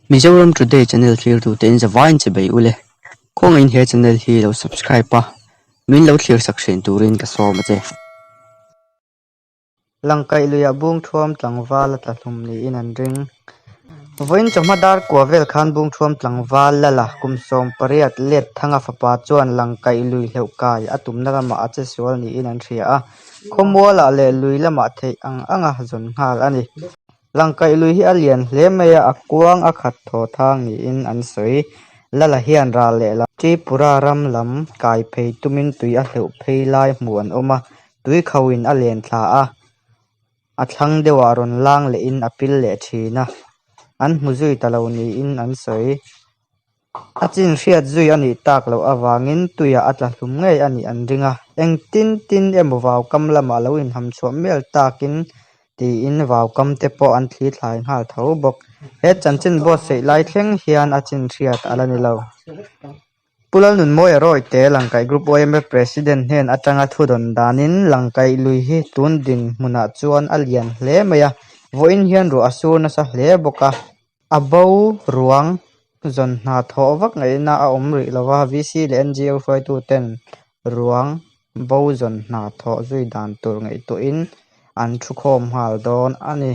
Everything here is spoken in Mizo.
Mizoram Today channel thlirtute in zavaiin che bei ule. Khawngaihin he channel hi lo subscribe a, min lo thlir sak thin turin ka sawm a che. Langkaih luiah Bungthuam tlangval a tla hlum niin an ring. Vawiin chawhma dar kua vel khan Bungthuam tlangval Lala kum 18 let Thanga fapa chuan Langkaih lui hleuh kai a tumna lamah a che sual niin an hria a, khawmualah leh lui lamah theih ang anga zawn nghal a ni. Langkaih lui hi a lian hle mai a, a kuang a khat thaw thang niin an sawi. Lala hian ral leh lam Tripura ram lam kai phei tumin tui a hleuh phei lai hmuh an awm a, tui khauhin a len thla a, a thlang deuhah rawn lang lehin a pil leh thin a, an hmu zui ta lo niin an sawi. A chin hriat zui a nih tak loh avangin tuiah a tla hlum ngei a nih an ring a, engtin tin emaw vaukam lamah lo inham chhuah mial takin tiin vaukam te pawh an thli thlai nghal tho bawk. He chanchin buatsaih lai thleng hian a chin hriat a la ni lo. Pu Lalnunmawia Rawite Langkaih Group YMF President hnen atanga thudawn danin Langkaih lui hi tun dinhmunah chuan a lian hle mai a, vawiin hian ruah a sur nasa hle bawk a. A bo ruang zawn hna thawh vak ngaihna a awm rih lo va, VC leh NGO hruaituten ruang bo zawn hna thawh zui dan tur ngaihtuahin an thu khawm nghal dawn a ni.